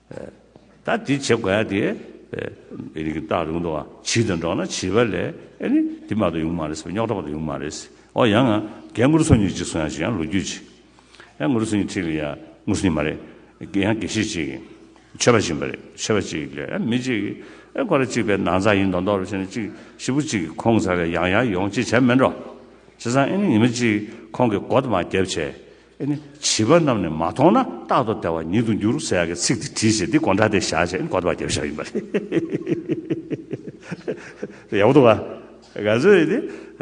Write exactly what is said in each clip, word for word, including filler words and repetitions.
ད་དེ་བྱེད་དགོས་ཡ་དེ་ཨེ་རིགས་ཀྱི་རྟགས་རུང་དུ་བ་བྱིས་དང་འགྲོགས་ན་བྱིས་པ་ལས་ཨེ་ནི་དེ་མ་གཏོགས་ཡོང་མ་རེད་ཟེར། རྙོག་དྲ་མ་གཏོགས་ཡོང་མ་རེད་ཟེར། ཨོ་ཡང་ང་རྒན་དངུལ་སོ་གཉིས་ཅིག་གསུང་ཡ་ཅིག་ཡང་ལོ་རྒྱུས་ཅིག་ཡང་དངུལ་སོ་གཉིས་ཁྲིད་ལ་ཡ་དངུལ་སོ་གཉིས་མ་རེད། ཡང་དགེ་བཤེས་ཅིག་གིས་ཆོས་པ་ཡིན་པ་རེད། ཆོས་པ་ཅིག་ལས་ཨ་མི་ཅིག་གིས་ཨེ་ཁོ་ར་གཅིག་པའི་ནང་ཚ་ཡིན་མདོག་མདོག་རུ་བྱས་ནས་ཅིག་ཞེ་པོ་ཅིག་གིས་ཁོང་ཚ་ལ་ཡང་ཡང་ཡོང་ཅིག་བྱས་མེད་འགྲོ། བྱས་ཙང་ཨེ་ནི་ཉི་མ་ཅིག་ཁོང་གིས་སྒོ་དེ་མར་བརྒྱབ་བྱས། ཨེ་ནི་བྱིས་པ་རྣམས་ནི་མ་མཐོང་ན་རྟག་ཏུ་བདེ་བ་ཉིད་དུ་འགྱུར་ཟེར་ཡག་གི་ཚིག་དེ་བྲིས་བྱས་འདི་སྒོ་འགྲམ་དེ་བཞག་བྱས་ཨེ་ནི་སྒོ་དེ་མར་བརྒྱབ་བཞག་ཡིན་པ་རེད། ཡག་པོ་འདུག་ག་ང་ཚོས་ཨེ་ནི་ཨ་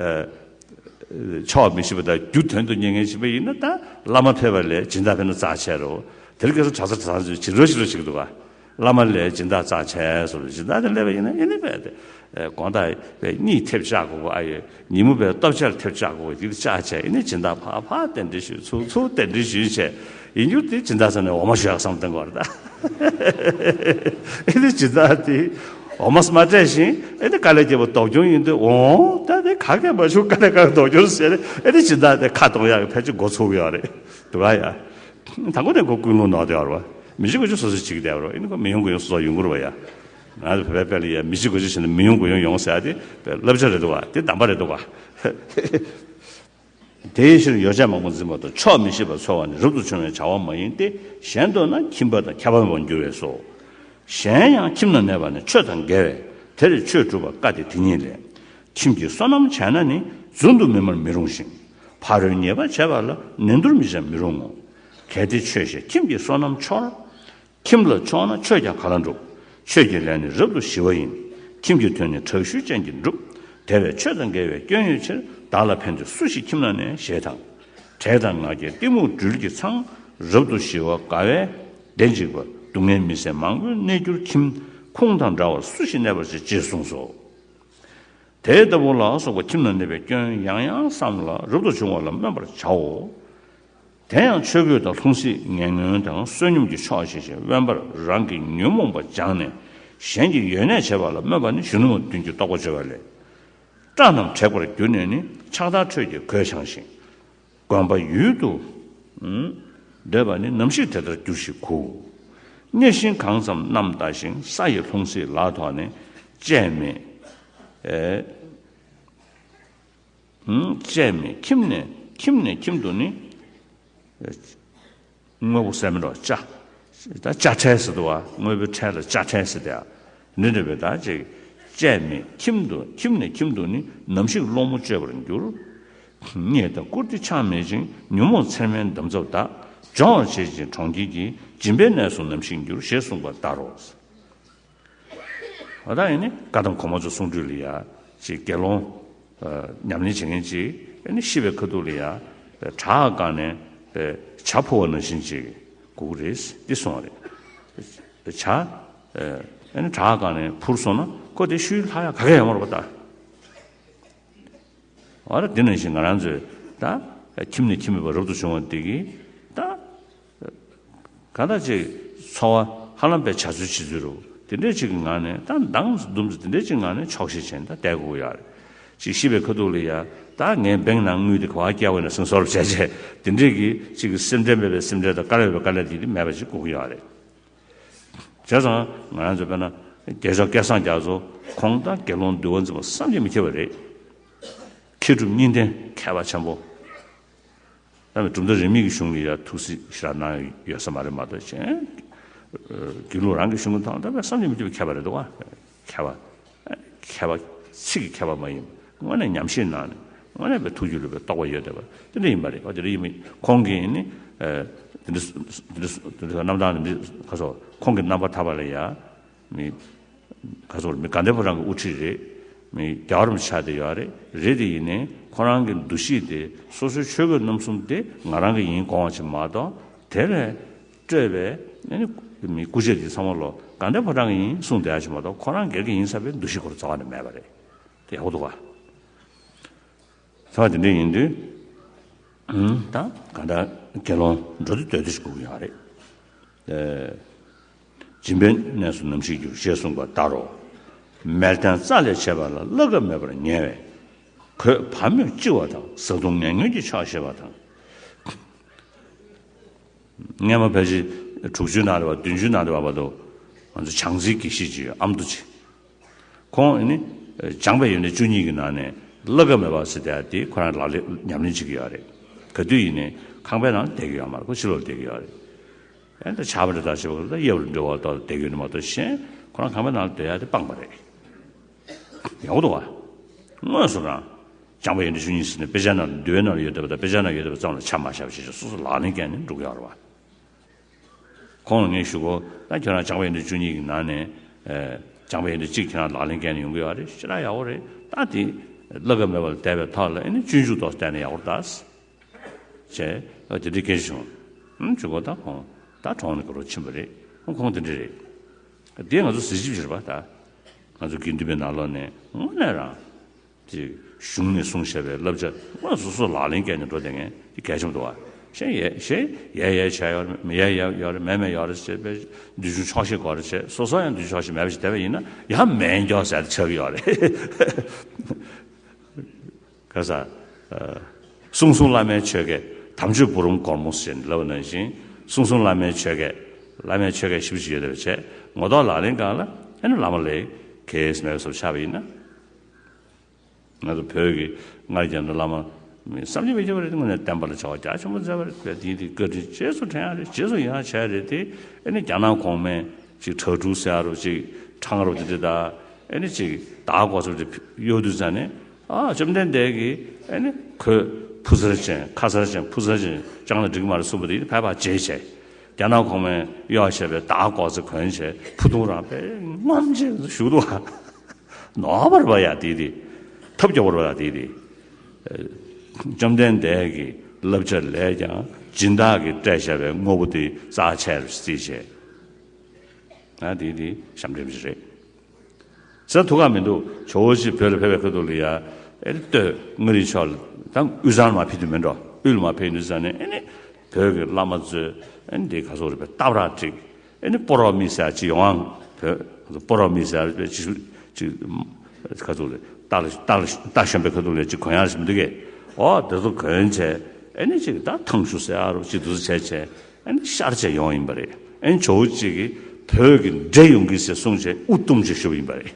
ཆོག་མི་ཤེས་པ་དང་རྒྱུ་དོན་དུ་གཉེར་མཁན་ཞིག་ཡིན་ན་ད་བླ་མ་ཕེབས་པ་ལས་སྦྱིན་བདག་ཕེབས་ན་རྩ་ཆེ་རོ། དེར་སྐད་ཆ་གྲྭ་ས་གྲྭ་ས་ཚོས་བྱིན་རོགས་བྱིན་རོགས་བྱེད་ཀྱི་འདུག་ག་བླ་མ་ལས་སྦྱིན་བདག་རྩ་ཆེ་སོ། སྦྱིན་བདག་དེ་སླེབས་པ་ཡིན་ན་ཨེ་ནི་བས་དེ། ཨེ་དགོང་དག་པའི་གཉིད་ཐེབས་བཅག་དགོས་གོ་ཨ་ཡོད། ཉིན་མོ་པའི་སྟོབས་ཆར་ཐེབས་བཅག་དགོས་གོ་དེ་བཅག་བྱས་ཨེ་ནི་སྦྱིན་བདག་ཕར་ཕར་གདན་འདྲེན་ཞུས། ཚུར་ཚུར་གདན་འདྲེན་ཞུས་བྱས་ཡིན་རྒྱུ་དེ་སྦྱིན་བདག་ཚོ་ནས་འོ་མ་ཞུ་ཡག་བསམ་གཏན་གོ་རེད་ད། ཨེ་ནི་སྦྱིན་བདག་དེ་འོ་མ་མ་སྤྲད་བཞིན་ཨེ་ནི་དཀའ་ལས་བརྒྱབ་པ་སྡུག་གྱོང་ཡིན་དུས་འོང་ད་དེ་ག་གས་མ་བྱུང་། དཀའ་ལས་ག་གས་སྡུག་གྱོང་ཟེར་ཨེ་ནི་སྦྱིན་བདག་དེ་ཁ་གཏོང་ཡག་གི་ཕལ་ཆེར་འགོ་ཚུགས་ཡོད་རེད་འདུག་ག་ཡ། དང་པོ་ནས་ཁོ་ཀུན་སློང་ནོར་བསྡད་ཡོད་རེད་བ། མི་གཅིག་དགུ་གཅིག་སོ་སོ་བྱེད་ཀྱི་བསྡད་ཡོད་རེད་བ། ཨེ་ནི་ཁོ་མི་ཡོང་དགུ་ཡོང་སོ་སོ་ཡོང་གི་རེད་བ་ཡ། ང་ཚོ་བོད་པའི་དཔེ་ལ་ཡ་མི་གཅིག་དགུ་གཅིག་བྱས་ནས་མི་ཡོང་དགུ་ཡོང་ཡོང་ཟེར་ཡ་དེ་བསླབ་བྱ་རེད་འདུག་བ། དེ་གདམས་པ་རེད་འདུག་བ། དེའི་ཕྱིར་ཡོ་བྱད་མང་པོ་འཛིན་པ་དང་ཕྱོགས་མི་ཤེས་པར་འཚོལ་བ་ནི་རབ་ཏུ་བྱུང་བའི་བྱ་བ་མ་ཡིན་ཏེ། གཞན་དུ་ན་ཁྱིམ་པ་དང་ཁྱབ་པ་མེད་པར་འགྱུར་བས་སོ། གཞན་ཡང་ཁྱིམ་ན་གནས་པ་ནི་ཆོས་དང་འགལ་བས་དེར་ཆོས་སྒྲུབ་པ་དཀའ་སྟེ་དེ་ཉིད་ལས། ཁྱིམ་གྱི་སོ་ནམ་བྱས་ན་ནི་རྫུན་དུ་མི་སྨྲ་མི་རུང་ཞིང་། ཕ་རོལ་ཉེས་པ་བྱས་པ་ལ་ནན་ཏུར་མི་བྱ་མི་རུང་ངོ་། གལ་ཏེ་ཆོས་ཞེས་ཁྱིམ་གྱི་སོ་ནམ་འཆོར། ཁྱིམ་ལ་ཕྱོགས་ན་ཆོས་ཀྱང་ག་ལ་འགྲུབ། ཆོས་ཀྱི་ལས་ནི་རབ་ཏུ་ཞི་བ་ཡིན། ཁྱིམ་གྱི་དོན་ནི་དྲག་ཤུལ་ཅན་གྱིས་འགྲུབ། དེ་བས་ཆོས་དང་འགལ་བའི་སྐྱོན་ཡོད་ཕྱིར། བདག་ལ་ཕན་ཚུན་སུ་ཞིག་ཁྱིམ་ན་གནས། ཞེས་དང་། དྲེག་དང་ང་རྒྱལ་གཏི་མུག་སྦྲུལ་གྱི་ཚང་། རབ་ཏུ་ཞི་བ་དགའ་བས་བདེ་འཇིགས་པ། སྡུག་བསྔལ་མི་བཟད་མང་པོས་གནས་གྱུར་ཁྱིམ། ཁོང་དང་འདྲ་བར་སུ་ཞིག་གནས་པར་བྱེད། ཅེས་གསུངས་སོ། དེ་ལྟ་བུ་ལ་སོགས་པ་ཁྱིམ་ན་གནས་པའི་སྐྱོན་ཡང་ཡང་བསམ་ལ་རབ་ཏུ་བྱུང་བ་ལ་སྨོན་པར་བྱའོ། དེ་ཡང་ཆོས་གོས་དང་ལྷུང་བཟེད་ངན་ངོན་དང་བསོད་སྙོམས་ཀྱི་ཕྱོགས་ཞེས་བྱ་དབེན་པར་རང་གི་ཉོན་མོངས་པ་སྦྱངས་ནས་གཞན་གྱི་ཡོན་གནས་བྱེད་པ་ལ་སྨོན་པ་ནི་གཞོན་ནུ་མ་བདུན་གྱི་རྟོགས་པ་བརྗོད་པ་ལས། སྐྲ་རྣམས་བྲེག་པར་གྱུར་ནས་ནི་ཕྱག་དར་ཁྲོད་ཀྱི་གོས་འཆང་ཞིང་། དགོན་པ་ཡུལ་དུ་སྡོད་པ་ནི་ནམ་ཞིག་དེ་ལྟར་འགྱུར་ཞིག་གོ། གཉེར་ཞིང་གང་ཙམ་རྣམ་བལྟ་ཞིང་ས་ཡི་ལྷུང་བཟེད་ལ་ཐོགས་ནས་བཅད་མེད། ཨེ། ཨུམ། བཅད་མེད་ཁྱིམ་ནས་ཁྱིམ་ནས་ཁྱིམ་དུ་ནི། དངོས་པོ་ཟེར་མི་འགྲོ་ལྕགས། ད་ལྕགས་ཕྲལ་ཟེར་འདུག་བ། དངོས་པོའི་ཕྲལ་ལ་ལྕགས་ཕྲལ་ཟེར་དེ། འདི་འདྲ་བའི་ད་ཅིག་བཅད་མེད་ཁྱིམ་དུ་ཁྱིམ་ནས་ཁྱིམ་དུ་ནི་ནམ་ཞིག་སློང་མོ་སྤྱོད་པར་འགྱུར། རྙེད་དང་བཀུར་སྟི་ཆགས་མེད་ཅིང་ཉོན་མོངས་ཚེར་མའི་འདམ་རྫབ་དག་སྦྱོང་བར་བྱེད་ཅིང་གྲོང་ཁྱེར་གྱི་སྦྱིན་པའི་གནས་སུ་ནམ་ཞིག་འགྱུར་ཞེས་གསུངས་པ་ལྟར་རོ། ཨ་ད་ཡིན་ནི་བཀའ་གདམས་གོང་མ་ཚོ་གསུང་སྒྲོས་ལ་ཡ་ཅིག་དགེ་སློང་ཨ་ཉམས་ལེན་བྱེད་མཁན་ཅིག་ཨ་ནི་ཤི་བའི་ཁ་ཐུག་ལ་ཡ་བྲག་བཀང་ནས་བྱ་འཕུར་བ་ནང་བཞིན་ཅིག་དགོས་ཀྱི་རེད་འདི་གསུངས་པ་རེད། བྱ་ཨ་ནི་བྲག་བཀང་ནས་འཕུར་སོང་ན་ཁོ་དེ་ཤུལ་ལྷག་ཡ་ག་གེ་ཡོད་མ་རེད་པ་ད། འོ་ན་འདི་ནང་བཞིན་ང་རང་ཚོས་ད་ཁྱིམ་ནས་ཁྱིམ་མེད་པར་རབ་ཏུ་བྱུང་བ་འདི་གིས་ད་གང་ལྟར་ཅིག་འཚོ་བ་ཧ་ལམ་པའི་བྱ་ཚུལ་བྱེད་ཚུལ་རུ་དེ་འདྲས་ཅིག་གི་ངང་ནས་ད་མདང་འདུམ་ཚོ་དེ་འདྲས་ཅིག་ངང་ནས་ཆོག་ཤེས་བྱས་ནས་ད་བསྡད་དགོས་ཀྱི་ཡོད་རེད། ཅིག་ཤི་བའི་ཁ་ཐུག་ལ་ཡ་ད་ངའི་བེང་ནང་དངུལ་དེ་ག་བ་བསྐྱལ་བ་ཡིན་ན་སེམས་གསོ་རུ་བྱས་བྱས་དེ་འདྲས་ཀྱི་ཅིག་གི་སེམས་ཁྲལ་མེད་པའི་སེམས་ཁྲལ་དང་དཀའ་ལས་མེད་པའི་དཀའ་ལས་དེ་དེ་མེད་པ་ཅིག་དགོས་ཀྱི་ཡོད་རེད། བྱས་ཙང་ང་རང་ཚོ་དཔེར་ན་རྒྱལ་མཆོག་སྐལ་བཟང་རྒྱ་མཚོ་ཁོང་དང་དགེ་སློང་འདུལ་བ་འཛིན་པ་བསམ་གྱིས་མི་ཁྱབ་པ་རེད། མཁས་གྲུབ་གཉིས་ལྡན་མཁས་པ་ཆེན་པོ། ད་ནི་གྲུབ་མཐའ་རིས་མེད་ཀྱི་གཞུང་ལ་ཡང་ཐུགས་སྲས་ཞེ་དྲག་གནང་ཡོད་ས་མ་རེད་མ་གཏོགས་གཞན། དགེ་ལུགས་རང་གི་གཞུང་གི་ཐོག་ལ་ད་བསམ་གྱིས་མི་ཁྱབ་པའི་མཁས་པ་རེད་འདུག་བ། མཁས་པ། མཁས་པ། ཚིག་གི་མཁས་པ་མ་ཡིན། དངོས་གནས་ཉམས་ཞིབ་གནང་ནས་དངོས་གནས་པའི་ཐུགས་རྒྱུད་ལ་པའི་རྟོགས་པ་ཡོད་བསྡད་པ་དེ་འདྲ་ཡིན་པ་རེད། ཨོ་དེ་འདྲ་ཡིན་མིན་ཁོང་གིས་ནི། དེ་འདྲ་དེ་འདྲ་དེ་འདྲ་རྣམ་ཐར་ནི་མི་ག་སོ་ཁོང་གི་རྣམ་པར་ཐར་པ་ལ་ཡ། མི། ག་སོ་མི་དགའ་ལྡན་ཕོ་བྲང་གི་དབུ་ཁྲིད་རེད། མི་རྒྱལ་བ་རིན་པོ་ཆེ་ཆགས་བསྡད་ཡོད་རེད། རེད་དེ་ཡིན་ནའི་ཁོ་རང་གི་འདུ་ཤེས་དེ་སོ་སོའི་ཆོས་གོས་རྣམ་གསུམ་དེ་ང་རང་གི་ཡིན་དགོངས་པ་ཅིག་མ་གཏོགས་དེ་ལས་སྤྲོས་པའི་ཨ་ནི་མི་སྐུ་ཆས་དེ་ཚང་མ་ལོ་དགའ་ལྡན་ཕོ་བྲང་གི་ཡིན་གསུངས་བསྡད་ཡ་ཅིག་མ་གཏོགས་ཁོ་རང་སྒེར་གྱི་ཡིན་བསམ་པའི་འདུ་ཤེས་ཁོ་རང་རྩ་བ་ནས་མེད་པ་རེད། དེ་ཡག་པོ་འདུག་ག་ཚ་བ་དེ་འདྲ་ཡིན་དུས། ད་གང་ལྟར་དགེ་སློང་འགྲོ་དུས་སྡོད་དུས་ཞིག་དགོས་ཀྱི་ཡོད་རེད། སྦྱིན་པའི་གནས་སུ་ནམ་ཞིག་འགྱུར་ཞེས་གསུངས་པ་ལྟར་རོ། མལ་སྟན་རྩ་ལས་བྱེད་པ་ལ་བླ་གབ་མེད་པར་ཉལ་བས། གོས་བག་མེད་ལྕི་བ་དང་བཟའ་བཏུང་ངན་ངོན་གྱི་ཕྱོགས་ཞེས་པ་དང་། སྔས་མ་ཕལ་ཆེར་ དྲུག་ཅུའི་ནང་ལ་བ་བདུན་ཅུའི་ནང་ལ་བ་བར་དུ་ང་ཚོ་བྱང་རྩེའི་དགེ་བཤེས་ཅིག་ཡོད། ཨ་མདོ་ཅིག་ཁོང་ཨེ་ནི་སྦྱངས་པའི་ཡོན་ཏན་བཅུ་གཉིས་ཀྱི་ནང་ནས་བླ་གབ་མེད་པ་ཟེར་དེ་དེ་ཁོ་རང་ལག་ལེན་ཉམས་ལེན་བྱེད་ཀྱི་ཡོད་རེད། ག་དུས་ཡིན་ནའི་ཁང་པའི་ནང་ལ་བསྡད་ཀྱི་ཡོད་མ་རེད། ཁོ་ཕྱི་ལོགས་ལ་བསྡད་ཀྱི་ཡོད་རེད། ཨེ་ད་ཇ་བ་འདྲ་ད་ཞེས་པ་ད་གཡས་པར་འགྲོ་བ་ད་བསྡད་ཀྱི་ཡོད་ནི་མ་གཏོགས་གཞན་ཁོ་རང་ཁང་པའི་ནང་ལ་སྡོད་ཡ་དེ་སྤངས་པ་རེད། ཡག་པོ་འདུག་བ། དངོས་སུ་རང་སྦྱངས་པའི་ཡོན་ཏན་བཅུ་གཉིས་ཟེར་ནས་དཔེ་ཆ་ནང་འདུལ་བའི་ནང་ལ་ཡོད་བསྡད་པ་དང་དཔེ་ཆ་ནང་ཡོད་བསྡད་པ་ཙམ་ལ་ཆ་མ་བཞག་པ་བྱས་ཤིང་སོ་སོ་ལག་ལེན་བཀལ་ནས་འགྲོ་གི་ཡོད་རེད་བ། ཁོང་ལ་ངས་ཞུ་གོ། ད་ཁྱོད་རང་སྦྱངས་པའི་ཡོན་ཏན་བཅུ་གཉིས་ཀྱི་ནང་ནས་ཨེ་སྦྱངས་པའི་ཡོན་ཏན་གཅིག་ཁྱེད་རང་ལག་ལེན་བཀལ་ནས་ཡོང་གི་ཡོད་རེད། ཞེ་དྲག་ཡག་པོ་རེད། ད་དེ་བླ་གབ་མེད་པ་ལ་བསྡད་པའི་ཐོག་ལ་ཨེ་ནི་སྤྱོད་འཇུག་ཏོག་བསྟན་ནས་ཡག་པོ་རེད་ད། བྱས། ཨ་དེ་འདྲའི་སྐད་ཆ་བྱུང་། ཨུམ་ཅུ་གོ་ད་ཁོང་ད་གྲོངས་ནས་ག་རོ་ཕྱིན་པ་རེད། ཁོང་ཁོང་དེ་འདྲ་རེད། དེ་ང་ཚོ་གཟི་བརྗིད་ཆེ་རེད་པ་ད། ང་ཚོ་དགེ་འདུན་པའི་ནང་ལོགས་ནས་དངོས་གནས་རང་། དེ་གཞུང་ནས་གསུངས་བཞག་པའི་བསླབ་བྱ་དངོས་སུ་སོ་སོ་ལག་ལེན་བཀལ་ནས་འགྲོ་བསྡད་མཁན་དེ་གལ་ཆེན་པོ་འདུག་བ། གཞན་ཡས་གཞན་ཡས་ཡས་བྱས་ཡོད་རེད། མི་ཡས་ཡས་ཡོད་རེད། མེད་མེད་ཡོད་རེད་ཅེས་པའི་འདོད་ཆུང་ཆོག་ཤེས་དགོས་རེད་ཅེས་སོ་སོ་ཡང་འདོད་ཆུང་ཆོག་ཤེས་མེད་པ་ཞིག་བསྡད་པ་ཡིན་ན་ཡང་མེད་མགྱོགས་ཟེར་དེ་ཆགས་ཀྱི་ཡོད་རེད། ག་ས། གསུང་གསུང་བླ་མའི་ཆོས་སྐད། དམ་ཆོས་བུ་རམ་སྒོར་མོ་ཟེར་ནས་ལབ་པ་ནང་བཞིན་གསུང་གསུང་བླ་མའི་ཆོས་སྐད། བླ་མའི་ཆོས་སྐད་ཞིབ་ཅིག་ཡོད་པ་བྱས་ངོ་ཐོག་ལག་ལེན་སྒང་ལ་ཨེ་ནི་བླ་མ་ལས་གལ་སྲིད་མེད་པ་བཟོ་ཆགས་པ་ཡིན་ན། ང་ཚོ་བོད་ཀྱི་སྔར་རྒྱལ་ནས་བླ་མ་མི་བསམ་གྱིས་མི་ཁྱབ་པ་རེད། དངོས་གནས་བསྟན་པ་ལ་བྱ་བ་རྒྱ་ཆེན་པོ་མཛད་པ་རེད། དེ་དེ་བཀའ་དྲིན་རྗེས་སུ་དྲན་ཡ་རེད། རྗེས་སུ་ཡི་རང་བྱས་རེད་དེ། ཨེ་ནི་རྒྱ་ནག་གོང་མས་ཅིག་གྲྭ་ཕྲུག་ཟེར་ཡ་རོ་ཅིག་ཁྲང་རོ་དེ་འདྲ་ད་ཨེ་ནི་ཅིག་བདག་གོ་ཚོད་དེ་གཡོ་དུས་ཙང་ནས། ཨ་བཅོམ་ལྡན་འདས་ཀྱིས་ཨེ་ནི་ཁོས་ཕུ་གསར་ཅན་ཁ་གསར་ཅན་ཕུ་གསར་ཅན་བཅངས་ན་འགྲིག་གི་མ་རེད་གསུངས་པ་དེ་ཕལ་པ་བརྗེད་བྱས། རྒྱ་ནག་གོང་མས་གཡོག་བྱས་པའི་བདག་གོ་ཚོད་གོན་བྱས་ཕུ་ཐུང་རང་དཔེ་ངོམ་བྱས་བཞུགས་འདུག་བ། ནོར་བ་རེད་པ་ཡ་དེ་དེ། ཐབས་སྐྱོ་བོ་རེད་པ་ཡ་དེ་དེ། བཅོམ་ལྡན་འདས་ཀྱི་བསླབ་བྱ་ལས་ཀྱང་སྦྱིན་བདག་གིས་སྤྲད་བཞག་པའི་དངོས་པོ་དེ་རྩ་ཆེར་བརྩིས་བྱས། ང་དེ་དེ་ཞབས་འདྲེན་ཞིག་རེད། ཟེར་ཐུགས་ཁག་མི་འདུག་ཇོ་བོ་རྗེ་བོད་ལ་ཕེབས་པའི་ཁ་ཐུག་ལ་ཡ་ཨེ་ལྟོས་མངའ་རིས་ཕྱོགས་ལ་ད་དབུས་གཙང་ལ་མ་ཕེབས་དུས་མིན་འགྲོ། དབུས་ལ་མ་ཕེབས་དུས་ཙང་ནས་ཨེ་ནི་བོད་ཀྱི་བླ་མ་ཚོས་ཨེ་ནི་འདི་ག་ཚོད་རེད་པས་སྟབས་ར་བསྒྲིགས། ཨེ་ནི་སྤོ་རོག་མི་ཟེར་ཅིག་ཡོང་ཨང་། བོད་སྤོ་རོག་མི་ཟེར་པའི་ཅིག་ཅིག་ག་ཚོད་རེད། རྟ་ལ་རྟ་ལ་རྟ་ཞོན་པའི་ཁ་ཐུག་ལ་ཅིག་གོན་ཡག་ཞིག་མི་འདུག་གས། ཨོ་དེ་ཚོ་གོན་བྱས་ཨེ་ནི་ཅིག་ད་ཐང་ཤུ་ཟེར་ཨ་རོ་ཅིག་དུ་ཚོ་བྱས་བྱས། ཨ་ནི་ཤར་བྱས་ཡོང་ཡིན་པ་རེད། ཨ་ནི་ཇོ་བོ་རྗེ་གིས་བོད་ཀྱི་འདྲེ་ཡོང་གི་ཟེར་གསུངས་བྱས་དབུ་བཏུམས་བྱས་བཞུགས་ཡིན་པ་རེད།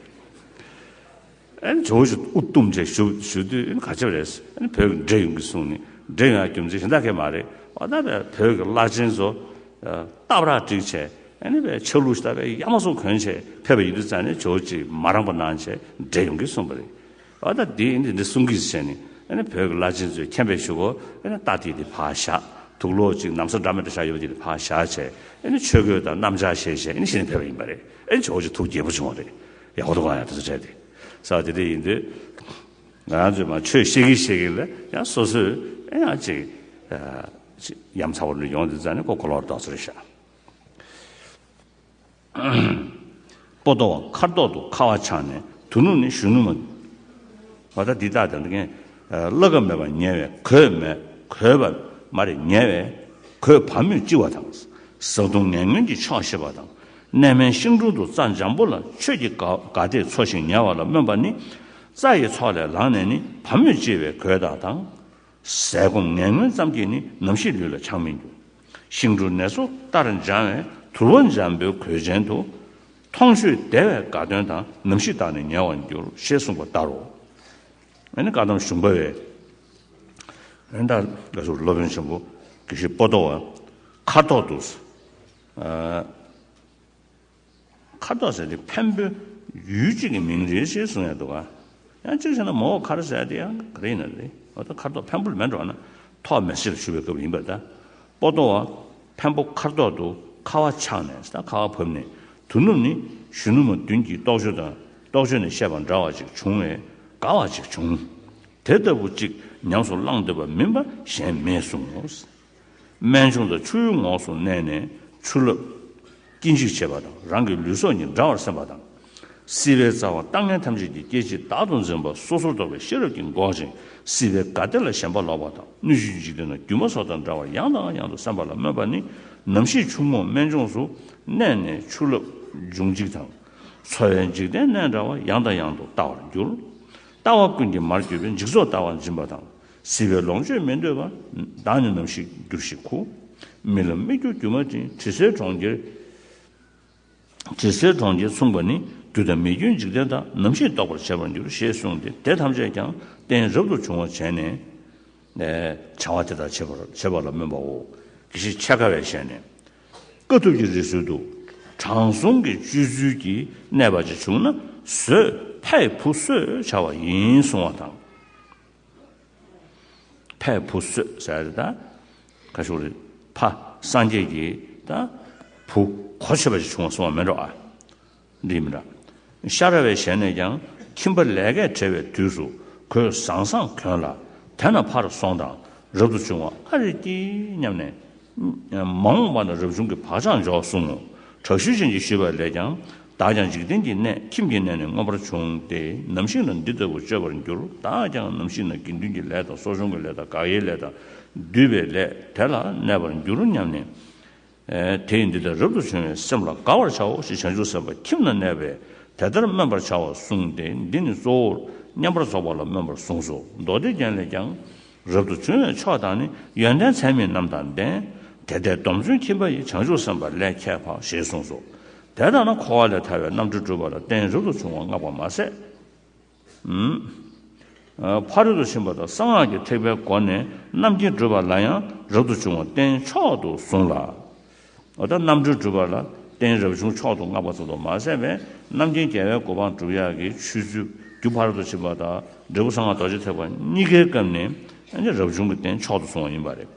ཨ་ནི་ཇོ་བོ་རྗེ་དབུ་བཏུམས་བྱས་བཞུགས་བཞུགས་དུས་ཨ་ནི་ག་ཅི་བ་རེད། ཨ་ནི་བོད་ཀྱི་འདྲེ་ཡོང་གི་གསུངས་ནས་འདྲེ་ཡོང་ཡ་རྒྱུ་མཚན་གཞན་དག་གས་མ་རེད། འོ་ད་བོད་ཀྱི་བླ་ཆེན་ཚོ་སྟབས་ར་བསྒྲིགས་བྱས་ཨ་ནི་བའི་ཆ་ལུགས་ཤ་སྟག་པའི་ཡ་མ་སོ་གོན་བྱས་ཕེབས་པ་ཡིན་དུས་ཙང་ནས་ཇོ་བོ་རྗེ་མ་རངས་པ་གནང་བྱས་འདྲེ་ཡོང་གི་གསུངས་པ་རེད། ཨ་ད་འདི་འདི་འདི་གསུང་གི་བྱས་ནས་ཨ་ནི་བོད་ཀྱི་བླ་ཆེན་ཚོས་མཁྱེན་པའི་ཞུ་གོ། ཨ་ནི་རྟ་དེ་དེ་ཕར་བཞག་དུག་ལོག་ཅིག་ན་བཟའ་འདྲ་མི་འདྲ་བཞག་ཡོད་པ་དེ་དེ་ཕར་བཞག་བྱས་ཨ་ནི་ཆོས་གོས་དང་གནམ་ལྕགས་བཞེས་བྱས་ཨ་ནི་གཞི་ནས་ཕེབས་པ་ཡིན་པ་རེད། ཨ་ནི་ཇོ་བོ་རྗེ་ཐུགས་དགྱེས་པོ་བྱུང་བ་རེད། ཡག་པོ་འདུག་ག་ཡང་དེ་ཚོ་བྱས་ཏེ། ས་དེ་འདྲ་ཡིན་དུས་ང་རང་ཚོས་མ་ཆོས་བཤད་ཀྱི་བཤད་ཀྱི་ལ་ཡང་སོ་སོས་ཨ་ཡང་ཅིག་ཡ་མཚར་བོ་འདྲ་ཡོང་དུས་ཙང་ནས་ཁོ་གོ་ལོག་རྡོག་ཚོད་རེད་ཤག་པོ་ཏོ་བ་ཁ་རྡོག་ཏུ་ཁ་བ་ཆགས་ནས་དུ་ནུབ་ནི་གཞོན་ནུ་མ། བ་ད་འདི་དག་དང་འདི་ངས་བླ་གབ་མེད་པར་ཉལ་བས་གོས་མེད་གོས་པ་མ་རེད་ཉལ་བས་གོས་བ་མོས་ལྕི་བ་དང་། བཟའ་བཏུང་ངན་ངོན་གྱི་ཕྱོགས་ཤེས་པ་དང་། གནས་མལ་ཤིང་དྲུང་དུ་རྩྭ་འཇམ་པོ་ལ་ཆོས་ཀྱི་དགའ་དགའ་དད་འཚོ་ཞིང་ཉལ་བ་ལ་སྨོན་པ་ནི། རྩྭ་ཡི་ཚོགས་ལས་ལངས་ནས་ནི་བ་མོས་ལྕི་བའི་གོས་དག་དང་། ཟས་སྐོམ་ངན་ངོན་ཙམ་གྱིས་ནི་ནམ་ཞིག་ལུས་ལ་ཆགས་མི་འགྱུར། ཤིང་དྲུང་ནེ་ཙོ་ལྟར་འཇམ་བའི་དུར་བ་འཇམ་པོའི་གོས་ཅན་དུ། མཐོང་ཆོས་བདེ་བའི་དགའ་སྟོན་དང་ནམ་ཞིག་བཏང་ནས་ཉལ་བར་འགྱུར་ཞེས་གསུངས་པ་ལྟར་རོ། ཨ་ནི་བཀའ་གདམས་གཞུང་པ་བས། ཨ་ནི་ད་ལ་སོགས་སློབ་དཔོན་ཆེན་པོ་དགེ་བཤེས་པོ་ཏོ་བ་ཁ་ཐོག་ཏུ། ཨ། ཁ་དོག་ཟེར་དེ་འཕན་པོའི་ཡུལ་གཅིག་གི་མིང་རེད་ཅེས་གསུང་ཡ་འདུག་ག་ཡང་གཅིག་བྱས་ན་མོའོ་ཁར་ཟེར་དེ་ཡང་ག་རེ་ཡིན་ན་རེད། འོ་ད་ཁ་དོག་འཕན་པོ་ལ་མེད་འགྲོ་ན་ཐོག་མེད་ཟེར་ཞུ་བའི་སྐབས་ཡིན་པ་ད། པོ་ཏོ་བ་འཕན་པོ་ཁ་དོག་ཏུ་ཁ་བ་ཆགས་ནས་ད་ཁ་བ་བབས་ནས་དུ་ནུབ་ནི་གཞོན་ནུ་མ་བདུན་གྱི་རྟོགས་བརྗོད་དང་རྟོགས་བརྗོད་ནས་བཤད་པ་འདྲ་བ་ཅིག་བྱུང་བས་དགའ་བ་ཅིག་བྱུང་། དེ་ལྟ་བུ་ཅིག་ཉམས་སུ་བླངས་འདོད་པ་མིན་པ་གཞན་མེད་གསུངས་ངོ་། སྨན་ཆུང་དང་ཆུ་ཡུར་ངོགས་སུ་གནས་ནས་ཆུ་རླབས་སྐྱིད་འཇིགས་བྱེད་པ་དང་རང་གི་ལུས་སྲོག་ཉིད་འདྲ་བར་སེམས་པ་དང་། སྲིད་པའི་རྩ་བ་ལྟ་ངན་ཐམས་ཅད་ཀྱི་སྐྱེ་མཆེད་བདག་ཏུ་འཛིན་པ་སོ་སོར་རྟོག་པའི་ཤེས་རབ་ཀྱིས་འགོག་ཅིང་སྲིད་པའི་དགའ་བདེ་ལ་ཞེན་པ་ལོག་པ་དང་སྣོད་བཅུད་འཇིག་རྟེན་ན་སྒྱུ་མ་སོགས་དང་འདྲ་བར་ཡང་དང་ཡང་དུ་སེམས་པ་ལ་སྨོན་པ་ནི་ནམ་ཞིག་ཆུ་ངོགས་སྨན་ཆུང་སུ་གནས་ནས་ཆུ་རླབས་འབྱུང་འཇིག་དང་འཚོ་བའི་འཇིག་རྟེན་གནས་འདྲ་བ་ཡང་དང་ཡང་དུ་ལྟ་བར་འགྱུར། ལྟ་བ་ཀུན་གྱི་མར་གྱུར་པའི་འཇིག་ཚོགས་ལྟ་བར་འཛིན་པ་དང་། སྲིད་པའི་ལོངས་སྤྱོད་མི་འདོད་པ། བདག་ནི་ནམ་ཞིག་འགྱུར་ཞིག་ཁུ། རྨི་ལམ་སྨིག་རྒྱུ་སྒྱུ་མ་འདྲ། དྲི་ཟའི་གྲོང་ཁྱེར། དྲི་ཟའི་གྲོང་ཁྱེར་མཚུངས་པ་ནི། རྒྱུ་དང་མི་རྒྱུའི་འཇིག་རྟེན་དག། ནམ་ཞིག་རྟོགས་པར་བྱེད་པར་འགྱུར། ཞེས་གསུངས་ཏེ། དེ་ཐམས་ཅད་ཀྱང་རྟེན་རབ་ཏུ་བྱུང་བ་བྱས་ནས། བྱ་བ་དེ་དག་བྱེད་པར་བྱེད་པ་ལ་སྨོན་པའོ། དགེ་བཤེས་ཕྱེད་ཀ་བའི་ཞལ་ནས། དཀའ་ཐུབ་ཀྱི་རི་སུལ་དུ། དྲང་སྲོང་གི་སྤྱོད་ཚུལ་གྱིས་གནས་པ་ཅིག་བྱུང་ན། བཟོད་ཕའི་བུ་གསོད་བྱ་བ་ཡིན་གསུང་བ་དང་། ཕའི་བུ་གསོད་ཟེར་ཡ་དེ་ད་ག་ཞུ་རེད། ཕ་སངས་རྒྱས་ཀྱི་ད་བུ་གོ་ཆོད་པ་ཞིག་བྱུང་བ་གསུངས་པ་མེད་འགྲོ་ཨ། འདི་མི་འདྲ། ཤ་ར་བའི་ཞལ་ནས་ཀྱང་ཁྱིམ་པ་ལས་ཀས་བྲེལ་བའི་དུས་སུ་གོས་བཟང་བཟང་གྱོན་ལ། དེ་ན་ཕར་སོང་དང་། རབ་ཏུ་བྱུང་བ་ཨ་རེ་ཀྱེ་སྙམ་ནས། མ་འོངས་པ་ན་རབ་བྱུང་གི་བག་ཆགས་འཇོག་གསུང་ངོ་། དྲག་ཤུལ་ཅན་གྱིས་ཞུས་པ་ལས་ཀྱང་། བདག་ཀྱང་འཇིག་རྟེན་གྱི་གནས་ཁྱིམ་གྱི་གནས་ནས་མངོན་པར་བྱུང་སྟེ། ནམ་ཞིག་ན་འདི་ལྟ་བུ་སྤྱོད་པར་འགྱུར། བདག་ཀྱང་ནམ་ཞིག་ན་དགེ་འདུན་གྱི་ལས་དང་གསོ་སྦྱོང་གི་ལས་དང་དགག་དབྱེའི་ལས་དང་། འདུས་པའི་ལས་དེ་ལ་གནས་པར་འགྱུར་སྙམ་ནས། དེ་ཡིས་འདི་ལྟར་རབ་ཏུ་བྱུང་བའི་སེམས་ལ་དགའ་བར་བྱའོ་ཞེས་བྱང་ཆུབ་སེམས་དཔའ་ཁྱིམ་ན་གནས་པས་དེ་ལྟར་སྨོན་པར་བྱ་བ་གསུངས་ཏེ། འདི་ནི་གཙོ་བོར་མཉམ་པར་རྫོགས་པ་ལ་སྨོན་པར་གསུངས་སོ། མདོ་སྡེ་རྒྱན་ལས་ཀྱང་། རབ་ཏུ་བྱུང་བའི་མཆོག་དང་ནི། ཡོན་ཏན་ཚད་མེད་རྣམས་དང་ལྡན། དེ་ལྟའི་སྡོམ་བརྩོན་ཁྱིམ་པ་ཡི། བྱང་ཆུབ་སེམས་དཔའ་ལས་ཁྱད་འཕགས། ཞེས་གསུངས་སོ། དེ་ལྟར་ན་འཁོར་བ་ལས་ཐར་བའི་རྣམ་འཕྲུལ་སྒྲུབ་པ་ལ་རྟེན་རབ་ཏུ་བྱུང་བ་བསྔགས་པ་མ་ཟད། ཕ་རོལ་ཏུ་ཕྱིན་པ་དང་གསང་སྔགས་ཀྱི་ཐེག་པའི་སྒོ་ནས་རྣམ་མཁྱེན་སྒྲུབ་པ་ལ་ཡང་རབ་ཏུ་བྱུང་བ་རྟེན་མཆོག་ཏུ་གསུངས་ལ། འོ་ད་རྣམ་འཕྲུལ་སྒྲུབ་པ་ལ་རྟེན་རབ་བྱུང་མཆོག་ཏུ་བསྔགས་པ་ཙམ་དུ་མ་ཟད་པའི་རྣམ་མཁྱེན་རྒྱལ་བའི་གོ་འཕང་སྒྲུབ་ཡག་གི་ཆོས་ཚུལ་རྒྱུ་ཕ་རོལ་ཏུ་ཕྱིན་པ་དང་འབྲས་བུ་གསང་སྔགས་རྡོ་རྗེ་ཐེག་པ་གཉིས་ཀའི་སྐབས་ནས་རབ་བྱུང་གི་རྟེན་མཆོག་ཏུ་གསུངས་པ་ཡིན་པ་རེད།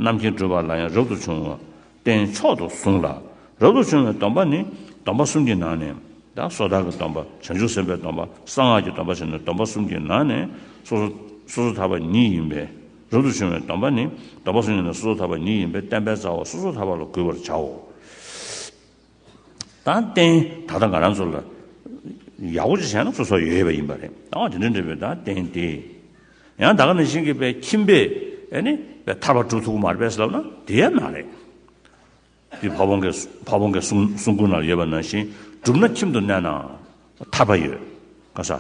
རྣམ་མཁྱེན་སྒྲུབ་པ་ལ་ཡང་རབ་ཏུ་བྱུང་བ་རྟེན་མཆོག་ཏུ་གསུངས་ལ། རབ་ཏུ་བྱུང་བའི་སྡོམ་པ་ནི་སྡོམ་པ་གསུམ་གྱི་ནང་ནས་ད་སོ་ཐར་གྱི་སྡོམ་པ། བྱང་ཆུབ་སེམས་དཔའི་སྡོམ་པ། གསང་སྔགས་ཀྱི་སྡོམ་པ་བྱས་ནས་སྡོམ་པ་གསུམ་གྱི་ནང་ནས་སོ་སོ་སོ་སོ་ཐར་པ་ཉིད་ཡིན་པས། རབ་ཏུ་བྱུང་བའི་སྡོམ་པ་ནི་སྡོམ་པ་གསུམ་གྱི་ནང་ནས་སོ་སོ་ཐར་པ་ཉིད་ཡིན་པས་བསྟན་པའི་རྩ་བ་སོ་སོ་ཐར་པ་ལ་གུས་པར་བྱའོ། ད་རྟེན་ད་ལྟ་ང་རང་ཚོ་ལ་ཡག་པོ་ཅིག་བྱས་ན་སོ་སོ་ཡོད་པ་ཡིན་པ་རེད། ད་དེ་འདྲ་འདྲ་བའི་ད་རྟེན་དེ། ཡང་ད་ག་ནང་བཞིན་གྱི་པའི་ཁྱིམ་པས་ཨེ་ནི་པའི་ཐར་པ་སྒྲུབ་ཐུབ་ཀྱི་མ་རེད་པས་ཟེར་ལབ་ན་དེ་ཡང་མ་རེད། འདི་ཕ་བོང་གི་ཕ་བོང་གི་གསུང་གསུང་མགུར་ནང་ཡོད་པ་ནང་བཞིན། བསྒྲུབས་ན་ཁྱིམ་དུ་གནས་ན་ཐར་པ་ཡོད། ག་ས་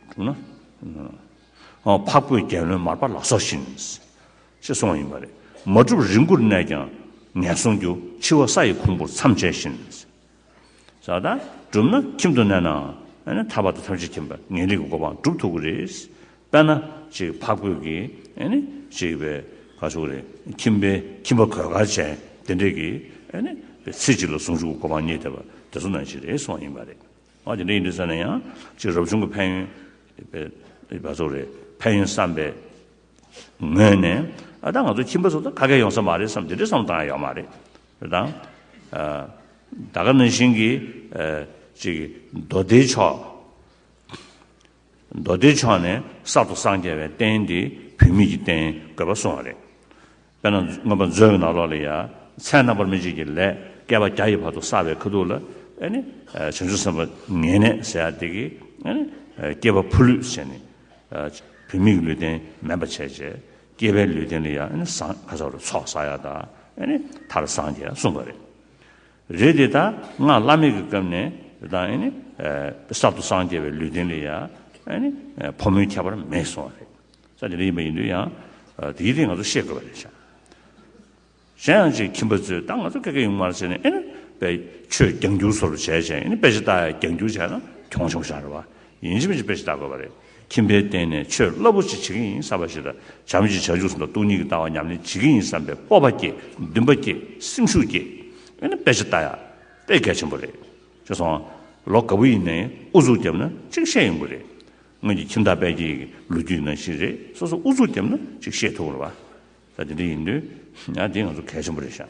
བསྒྲུབས་ན། འཕགས་བོད་རྒྱལ་བློན་མར་པ་ལ་སོགས་བཞིན། ཞེས་གསུངས་པ་ཡིན་པ་རེད། མ་བསྒྲུབས་རི་མགོར་གནས་ཀྱང་ངན་སོང་རྒྱུ། འཆི་བ་ས་ཡི་ཁུང་བུར་མཚམས་བཅད་བཞིན། ས་དང་བསྒྲུབས་ན་ཁྱིམ་དུ་གནས་ནའང་ཨ་ནི་ཐར་པ་དང་ཐམས་ཅད་མཁྱེན་པ་ངེས་ལེགས་ཀྱི་གོ་འཕང་སྒྲུབ་ཐུབ་ཀྱི་རེད། དཔེར་ན་ཅིག་འཕགས་བོད་ཀྱི་ཨ་ནི་ཅིག་པའི་ག་ཚོད་རེད། ཁྱིམ་པའི་ཁྱིམ་པ་གོས་དཀར་ཅན་དེ་འདྲས་ཀྱི་ཨ་ནི་ཚེ་གཅིག་ལ་ཟུང་འཇུག་གི་གོ་འཕང་བརྙེས་བསྡད་པ་དེ་ཚོ་ནང་བཞིན་རེད་གསུངས་པ་ཡིན་པ་རེད། འོ་དེ་འདྲ་ཡིན་དུས་ཙང་ནས་ཡང་ཅིག་རབ་བྱུང་གི་ཕན་ཡོན་པའི་ག་ཚོད་རེད། ཕན་ཡོན་བསམ་པའི་ངོས་ནས་ཨ་ད་ང་ཚོ་ཁྱིམ་པ་ཚོ་ད་ག་གེ་ཡོང་ས་མ་རེད་བསམ་དེ་འདྲའི་བསམ་བློ་བཏང་ཡ་ཡོད་མ་རེད། རེད་དང་། ད་ག་ནང་བཞིན་གྱི་ཅིག་མདོ་སྡེའི་ཕྱོགས། མདོ་སྡེའི་ཕྱོགས་ནས་གསར་དུ་སངས་རྒྱས་པའི་རྟེན་དེ་བུད་མེད་ཀྱི་རྟེན་དགོས་པ་གསུངས་པ་རེད། དཔེར་ན་མངོན་པ་མཛོད་ཀྱི་ནང་ལོགས་ལ་ཡ་ཚེ་རྣམ་པར་སྨིན་བྱེད་ཀྱི་ལས་བསྐལ་པ་བརྒྱ་ཡི་བར་དུ་བསགས་པའི་ཁ་ཐུག་ལ་ཨེ་ནི་བྱང་ཆུབ་སེམས་དཔའ་ངེས་གནས་ཟེར་ཡ་དེ་གིས་ཨེ་ནི་སྐྱེས་པ་ཕོ་ལུས་ཟེར་ནས། བུད་མེད་ཀྱི་ལུས་རྟེན་མེད་པ་བྱས་བྱས། སྐྱེས་པའི་ལུས་རྟེན་ལ་ཡང་ཨ་ནི་བཟང་ཁ་སོགས་ལ་ཚོགས་བསགས་ཡ་དང་ཨ་ནི་མཐར་སངས་རྒྱས་གསུངས་པ་རེད། རེད་དེ་ད་སྔགས་བླ་མེད་ཀྱི་སྐབས་ནས་དང་ཨ་ནི་གསར་དུ་སངས་རྒྱས་པའི་ལུས་རྟེན་ལ་ཡང་ཨ་ནི་ཕོ་མོའི་ཁྱད་པར་མེད་གསུངས་པ་རེད། ས་དེ་འདྲ་ཡིན་པ་ཡིན་དུས་ཡང་དེའི་སྟེང་ང་ཚོ་ཤེས་དགོས་པ་རེད་ཤག་གཞན་ཡང་ཅིག་ཁྱིམ་པ་ཚོས་ད་ང་ཚོ་ཀ་ཀ་ཡོང་མ་རེད་ཟེར་ནས་ཨེ་ནི་པའི་ཆོས་རྒྱང་སྐྱོར་བཟོ་འདྲ་བྱས་བྱས་ཨེ་ནི་དཔེ་ཆ་ལྟ་ཡ་རྒྱང་སྐྱོར་བྱས་ན་གྱོང་ཆེན་པོ་ཞིག་རེད་བ། ཡིན་གཅིག་མིན་གཅིག་དཔེ་ཆ་ལྟ་དགོས་པ་རེད། ཁྱིམ་པའི་སྟེང་ནས་ཆོས་རླབས་པོ་ཆེ་བྱེད་ཀྱི་ཡིན་བསམ་པ་ཞིག་དང་བྱམས་སྙིང་རྗེ་བྱང་ཆུབ་སེམས་དང་སྟོང་ཉིད་ཀྱི་ལྟ་བ་ཉམས་ལེན་བྱེད་ཀྱི་ཡིན་བསམ་པའི་སྤོབས་པ་སྐྱེ། འདུན་པ་སྐྱེ། སེམས་ཤུགས་སྐྱེ། ཨེ་ནི་དཔེ་ཆ་ལྟ་ཡ་དཔེ་གལ་ཆེན་པོ་རེད། ཅེས་སོང་། ལོ་ག་བུ་ཡིན་ནའི་ཨུ་ཚུགས་བརྒྱབ་ན་གཅིག་ཤེས་ཡོང་གི་རེད། སྔོན་གྱི་ཁྱིམ་བདག་དཔལ་སྐྱེས་ཀྱི་ལོ་རྒྱུས་ནང་བཞིན་རེད། སོ་སོ་ཨུ་ཚུགས་བརྒྱབ་ན་གཅིག་ཤེས་ཐུབ་ཀྱི་རེད་བ། ད་དེ་འདྲ་ཡིན་དུས་ཡང་དེ་ང་ཚོ་གལ་ཆེན་པོ་རེད་ཤག